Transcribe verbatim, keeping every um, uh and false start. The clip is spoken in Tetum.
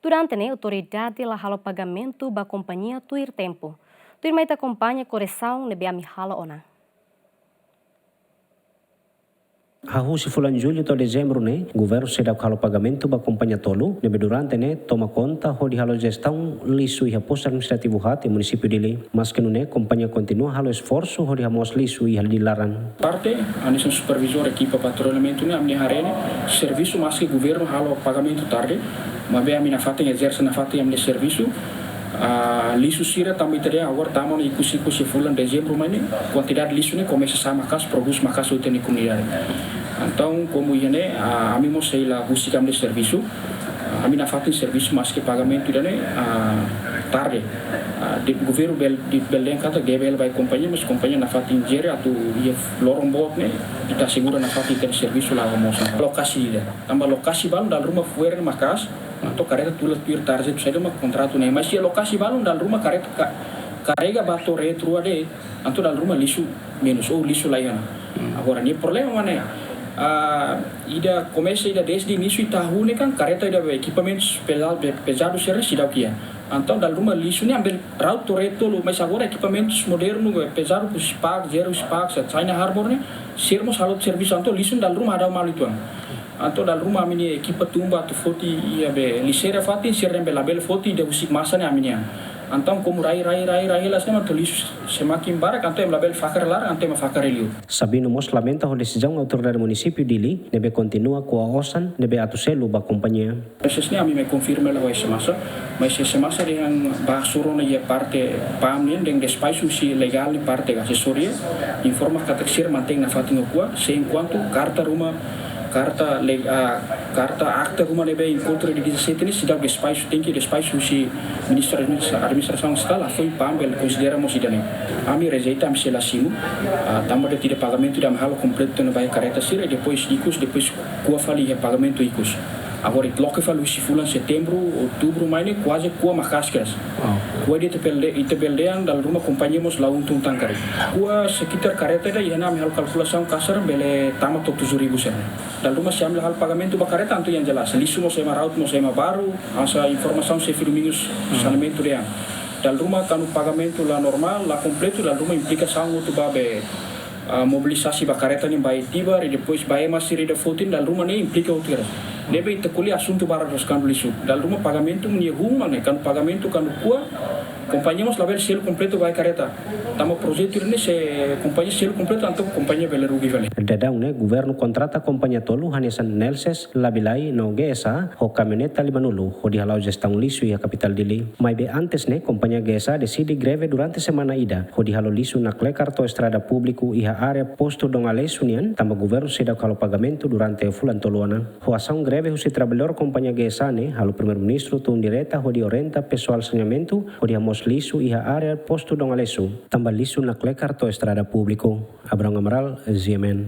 Durante ne'e autoridade la halo pagamentu ba kompañia tuir tempu. Tuirmai ita akompaña korresaun ne'ebé ami halo ona. Hahú husi fulan Jullu to'o Dezembru ne'e, governu seidauk halo pagamentu ba kompañia tolu ne'ebé durante ne'e toma konta hodi halo jestaun lixu iha postu administrativu haat iha munisípiu Dili. Maske nune'e, kompañia kontinua halo esforsu hodi hamoos lixu iha Dili laran. Parte, hanesan supervizór ekipa patrullamentu ne'e, ami haree ne'e, servisu maske governu halo pagamentu tarde, maibé ami nafatin ezerse nafatin ami-nia servisu, ah, lixu sira tanba ita dehan agora tama ona ikus-ikus iha fulan Dezembru mai ne'e, kuantidade lixu ne'e komesa sa'e maka'as, prodús maka'as hotu iha komunidade. Entaun, komu iha ne'e, ah, ami mós sei la husik ami-nia servisu, ah, ami nafatin servisu maske pagamentu ida-ne'e, ah, tarde. Ah, de'it governu bele, de'it bele dehan katak deve hela ba kompañia, mas kompañia nafatin jere atu iha loron boot ne'e, ita asegura nafatin ita-nia servisu la'o hamoos. Lokasi ida. Tanba lokasi balun dala ruma fuer ne'e maka'as, entaun karreta tula tuir target saida mak kontratu ne'e. Mas iha lokasi balun dala ruma karreta ka-, karrega ba to'o retrua de'it, entaun dala ruma lixu menus, ou lixu la iha ona. Hmm. Agora, nia problema mak ne'e, ah, ida komesa ida dezde inísiu ita hahú ne'e kan karreta ida be ekipamentus pezal-, be-, pezadu sira seidauk iha. Entaun dala ruma lixu ne'e ami bele rauta to'o retu tolu, mas agora ekipamentus modernu, be pezadu ku Spark, Zero Spark, sa China Harbour ne'e, sira mós halo servisu, entaun lixu dala ruma hadau malu uitoan. Entaun dala ruma ami-nia ekipa tun ba atu foti iha be lixeira fatin, sira dehan be labele foti ida husik masa ne'e ami-nian. Entaun komu rai, rai, rai, rai, hela sema tu lixu semakin barak, entaun ema labele fakar laran, entaun ema fakar liu. Sabino mós lamenta ho desizaun autoridade munisípiu Dili ne'ebé kontinua ko'a osan ne'ebé atu selu ba kompañia. Proses ne'e ami mai konfirma hela ho S M A, mas S M A dehan ba suru ona iha parte PAM nian dehan despaxu husi legál nia parte ka asesóriu informa katak sira mantein nafatin ho ko'a, se enkuantu karta ruma, karta le-, ah, karta akta ruma ne'ebé enkontru iha dia dezassete ne'e seidauk despaxu, tenke despaxu husi Ministériu Administra-, Administrasaun Estatál, foin PAM bele konsidera mós ida-ne'e. Ami rejeita, ami sei la simu, ah, tanba de'it ida pagamentu ida ami halo kompletu ona ba iha karreta sira, depois ikus, depois ko'a fali iha pagamentu ikus. Agora ita loke fali husi fulan Setembru, Outubru mai ne'e kuaze ko'a maka'as kedas. Wow. Ko'a ida ita bele, ita bele dehan dala ruma kompañia mós la untung tan karik. Ko'a sekitar karreta ida iha ne'e ami halo kalkulasaun kasar bele tama to'o tujuh ribu sira. Dala ruma se ami la halo pagamentu ba karreta entaun yang jelas lixu mós ema rauta mós ema balu, hanesan informasaun xefe Domingos, hmm, Saneamentu dehan. Dala ruma kuandu pagamentu la normál, la kompletu, dala ruma implikasaun hotu ba be, ah, mobilizasi ba karreta nian ba Itibar, i depois ba ema sira ida foti, dala ruma ne'e implika hotu kedas. Ne'ebé ita ko'alia asuntu barak loos kuandu lixu. Dala ruma pagamentu nia hun mak ne'e, kuandu pagamentu kuandu ko'a, kompañia mós labele selu kompletu ba iha karreta. Tanba projetu ne'e se kompañia selu kompletu, entaun kompañia bele rugi fali. Daudaun ne'e governu kontrata kompañia tolu hanesan Nelces, Labilai no G S A ho kamioneta limanulu hodi hala'o jestaun lixu iha kapitál Dili. Maibé antes ne'e, kompañia G S A deside greve durante semana ida hodi halo lixu naklekar to'o estrada públiku iha área postu Dom Aleixo nian, tanba governu seidauk halo pagamentu durante fulan tolu ona. Ho asaun greve husi traballadór kompañia G S A ne'e, halo Primeiru-Ministru tun direta hodi orienta pesoál saneamentu hodi hamoos lixu iha área postu Dom Aleixo, tanba lixu naklekar to'o estrada públiku. Abrão Amaral, G M N.